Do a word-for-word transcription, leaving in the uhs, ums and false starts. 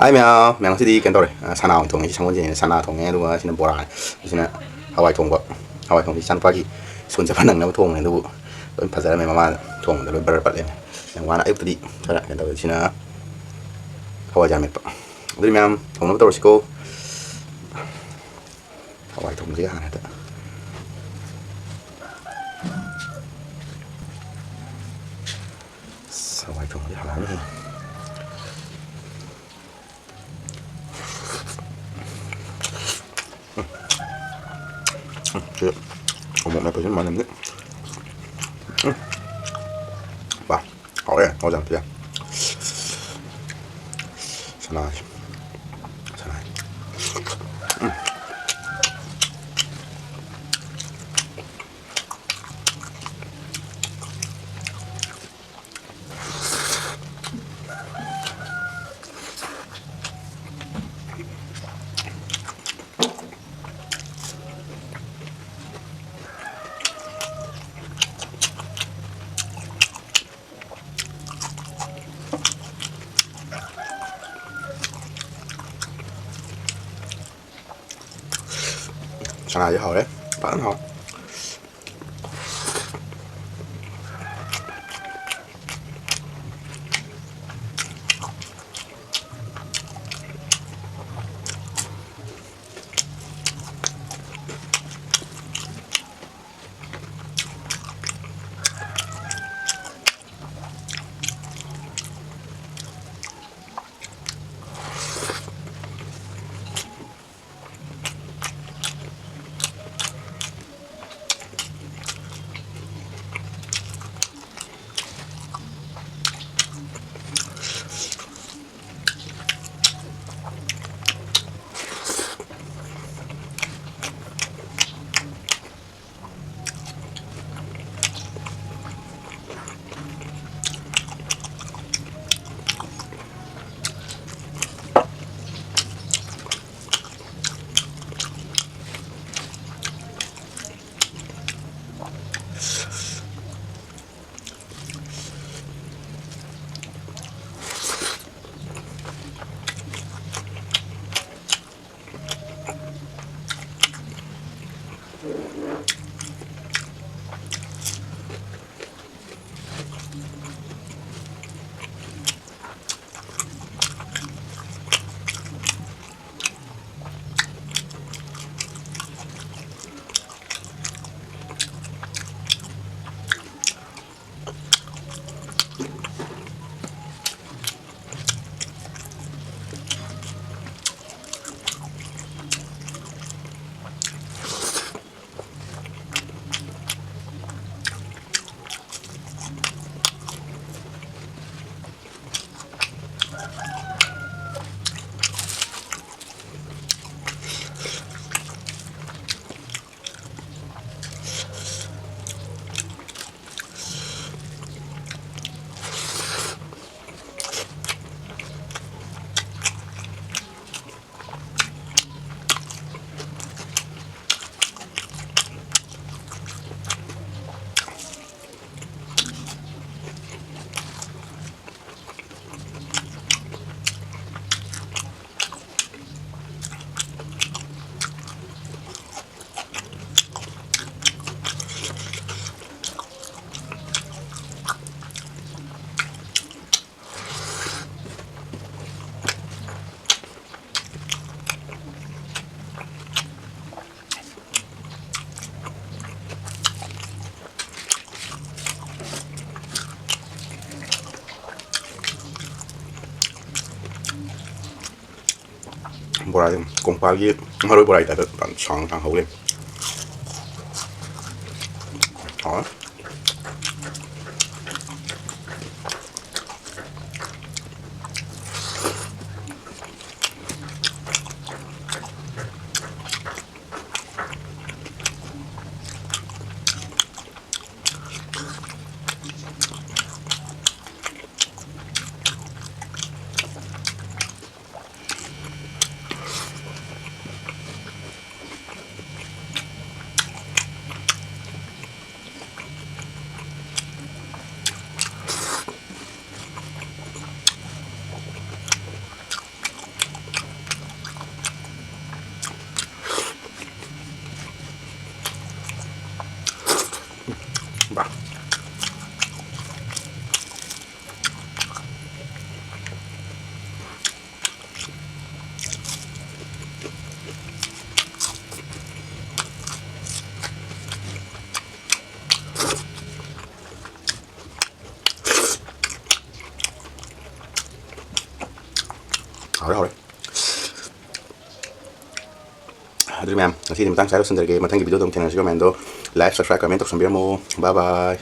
ꯍꯥꯏ ꯃꯌꯥꯝ, ꯃꯌꯥꯝ ꯉꯁꯤꯗꯤ ꯀꯩꯅꯣ ꯇꯧꯔꯦ, ꯑ, ꯁꯅꯥ ꯑꯣꯏꯅ ꯊꯣꯡꯉꯦ꯫ ꯁꯤ ꯁꯪꯒꯣꯜꯁꯦꯟꯅ ꯁꯅꯥ ꯊꯣꯡꯉꯦ, ꯑꯗꯨꯒ ꯁꯤꯅ ꯕꯣꯔꯥꯅꯦ, ꯁꯤꯅ ꯍꯋꯥꯏ ꯊꯣꯡꯕ꯫ ꯍꯋꯥꯏ ꯊꯣꯡꯕꯁꯤ ꯏꯆꯥꯅꯨꯄꯥꯒꯤ ꯁ꯭ꯀꯨꯜ ꯆꯠꯄ ꯅꯪꯅꯕ ꯊꯣꯡꯕꯅꯦ, ꯑꯗꯨꯕꯨ ꯂꯣꯏ ꯐꯖꯔꯝꯃꯦ꯫ ꯃꯃꯥꯅ ꯊꯣꯡꯕꯗ ꯂꯣꯏ ꯕꯔ ꯄꯠꯂꯦꯅꯦ꯫ ꯌꯥꯝ ꯋꯥꯅ ꯑꯌꯨꯛꯇꯗꯤ ꯈꯔ ꯀꯩꯅꯣ ꯇꯧꯋꯦ꯫ ꯁꯤꯅ ꯍꯋꯥꯏꯖꯥꯔ ꯃꯦꯠꯄ꯫ ꯑꯗꯨꯗꯤ ꯃꯌꯥꯝ ꯊꯣꯡꯅꯕ ꯇꯧꯔꯁꯤꯀꯣ꯫ ꯍꯋꯥꯏ ꯊꯣꯡꯕꯁꯤꯒ ꯍꯥꯟꯅ ꯍꯦꯛꯇ꯫ ꯑꯁ, ꯍꯋꯥꯏ ꯊꯣꯡꯕꯗꯤ ꯍꯥꯎꯔꯅꯤ꯫ ꯎꯝ, ꯁꯤ ꯎꯃꯣꯔꯣꯛ ꯃꯦꯠꯄꯁꯤ ꯃꯅꯝꯗꯤ꯫ ꯎꯝ꯫ ꯋꯥ, ꯍꯥꯎꯔꯦ, ꯍꯋꯥꯏꯖꯥꯔ ꯃꯦꯠꯄꯁꯦ꯫ ꯁꯅꯥꯁꯦ꯫ ꯁꯅꯥꯁꯦ꯫ ꯎꯝ꯫ ꯁꯅꯥꯁꯦ ꯍꯥꯎꯔꯦ, ꯐꯖꯅ ꯍꯥꯎꯔꯦ꯫ ꯕꯣꯔꯥꯁꯦ ꯀꯣꯡꯄꯥꯜꯒꯤ ꯃꯔꯣꯏ ꯕꯣꯔꯥꯒꯤ ꯇꯥꯏꯞꯇ ꯁꯥꯡ ꯁꯥꯡ ꯍꯧ ꯂꯩ꯫ ꯍꯥꯎꯔꯦ꯫ ꯕꯥ꯫ ꯍꯥꯎꯔꯦ, ꯍꯥꯎꯔꯦ꯫ ꯑꯗꯨꯗꯤ ꯃꯌꯥꯝ, ꯉꯁꯤꯗꯤ ꯃꯇꯥꯡ ꯁ꯭ꯋꯥꯏꯗ ꯂꯣꯏꯁꯤꯟꯖꯔꯒꯦ꯫ ꯃꯊꯪꯒꯤ video ꯗ ꯑꯃꯨꯛ ꯊꯦꯡꯅꯔꯁꯤꯀꯣ ꯃꯌꯥꯝꯗꯣ꯫ Like, subscribe, comment ꯇꯧꯁꯟꯕꯤꯔꯝꯃꯣ꯫ Bye bye꯫